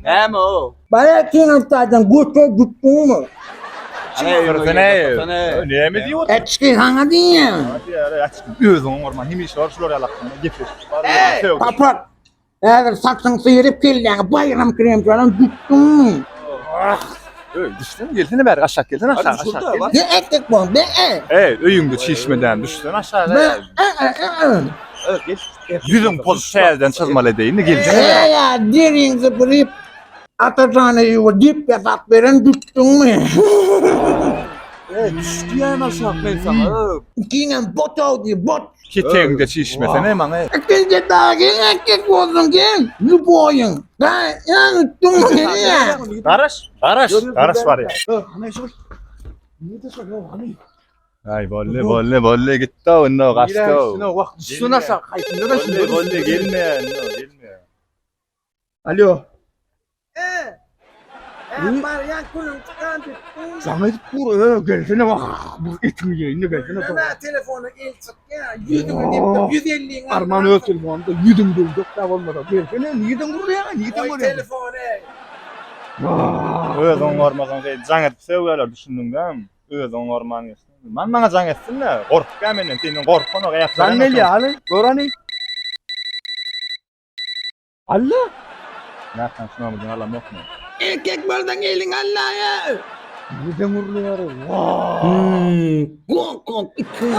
Näme o? Bana kinostadan göte gitdiňmi? Näme diýip Etçi saňa diýýän. Özüň oňarman hemişe bar şular ýaly hakynda gepleşip bar. Papak. Häzir saçyň syryp kelläňi baýram kremçadan gitdiňmi? Öý, düşsene, gelsene bäri aşak gelsene aşak aşak. gel. Ne etdik bu? Ne? Ey, öýüňde çişmeden düşsene aşağı. Ne? E, e, e, e. Ýüzüň poz täzeden çyzmaly edeýin, gelsene. E ya derin zıpırıp Atajana ýuwa dip ýasap beren düşdüňmi? Ey, düşdüýän aşak men sana. Ikiňem bot oldy, bot. Ketegiňde çişmesene maňa. Ikinji dagy erkek bolsun gel, lüboýuň. Da, ýa üstüň ya. Garaş, garaş, garaş bar ya. Ay bolle bolle bolle gitdi o indi gaçdy o. Wah, düşsün aşak. Haýsynda da Bolle bolle gelme, indi gelme. Alo. E, barýan günüň çykan düşdüňmi? Jaň edip dur, e, gelsene wah, bu etiňi ýeýin, gelsene. Näme telefony el çykýar, ýüzüňi depdim, 150-ň. Arman öz telefonda ýüzüň döwdük da bolmasa. Gelsene, nirden gurýaň, nirden Oý gurýaň? telefony. Özüň gormasaň sen jaň edip sögýärler düşündiňdämi? Özüň gorman geçsin. Man maňa jaň etsin-de, gorkýa menden, senden gorkanok, aýak. Jaň gelýär, hany, gör hany. Alla. Nätsen şuna mı alam ýokmy? Erkek bolsaň eliň Allaýa. Nirden gurýar? Wah. Hmm, gok gok ikiň.